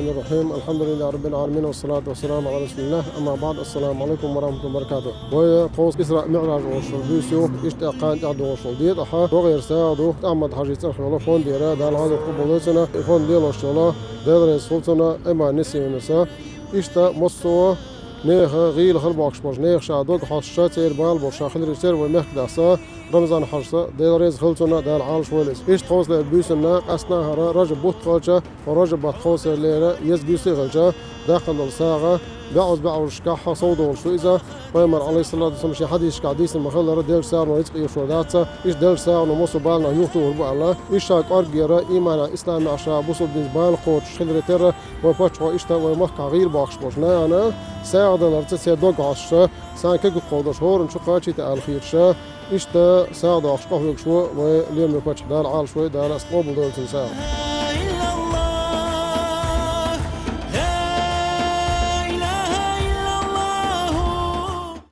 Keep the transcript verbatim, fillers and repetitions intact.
الرحيم. الحمد لله رب العالمين، والصلاة والسلام على رسول الله. أما بعد، السلام عليكم ورحمة الله وبركاته. Вай тховса Исраъ МиӀраж олуш йолу буьйса ю, иштта кхана тӀехь догӀуш долу декъахь, вогӀера сагӀа ду, Ахьмад-Хьаьжин цӀарах йолу фондера, Дала гӀазот къобалдойла цуьнан, и фонд лелош йолу, Делан реза хуьлда цунна, Айман Несимас. Иштта массо а нехан гӀийла хила бохкуш болчу нехан ша дог хьоьстуш, церан бала болуш ша хиларца вай мехкдас, Рамзан-Хьаьжас, Дела реза хуьлда цунна, Дала Ӏалашвойла иза. Иштта тховсалера буьйсанна, къаьсттина а хьара Ражаб бутт хилча, хӀара Ражаб баттахь тховсалера лерина еза буьйса а хилча, даьккхина долу сагӀа бӀозза-бӀоззашкахь сов долуш ду иза. Пайхамара, Ӏалайхиссалату вассалам, шен хьадисашкахь дийцина ма-хиллара, деллачу сагӀано рицкъ эшор дац. Иштта деллачу сагӀано массо а баланах юхатухур бу аьлла. Иштта ша кӀоргера, ийманехь, исламехь ша бусалба динца бала кхочуш хиларе терра, вай паччахьо иштта вай махкахь гӀийла бохкуш болчу нахана сагӀа даларца церан дог хьоьстуш, царна кегийрхой долуш, хӀоранна чу кхачийта аьлла хеташ, иштта сагӀа дохкуш къахьоьгуш ву вай лераме паччахь, Дала Ӏалашвойла, Дала ас къобалдойла цуьнан сагӀа.